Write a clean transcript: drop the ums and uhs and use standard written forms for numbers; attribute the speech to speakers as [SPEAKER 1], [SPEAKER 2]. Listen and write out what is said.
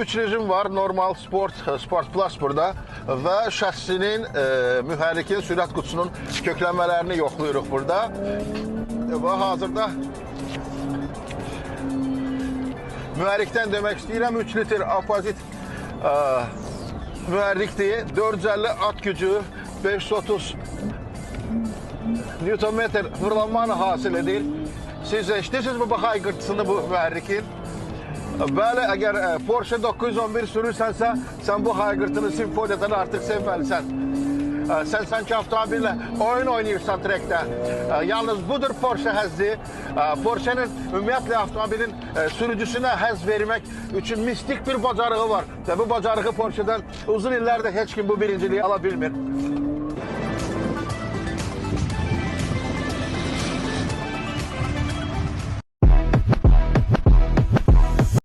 [SPEAKER 1] 3 rejim var. Normal, Sport, Sport Plus burada və şəssinin, mühərrikin, sürət qutusunun köklənmələrini yoxlayırıq burada. Və hazırda mühərrikdən demək istəyirəm, 3 litr apozit mühərrikdir. 450 at gücü, 530 Newtonmetr fırlanmanı hasil edir. Siz eşidirsiniz bu haygırtısını bu mühərrikin. Bəli, əgər Porsche 911 sürürsənsə, sən bu haygırtını simfoniyadan artıq sevməlisən. Sən sanki avtomobillə oyun oynayırsan trekdə. Yalnız budur Porsche həzzi. Porsche'nin ümumiyyətlə avtomobilin sürücüsünə həzz vermək üçün mistik bir bacarığı var. Və bu bacarığı Porsche'dən uzun illərdir heç kim bu birinciliyi ala bilmir.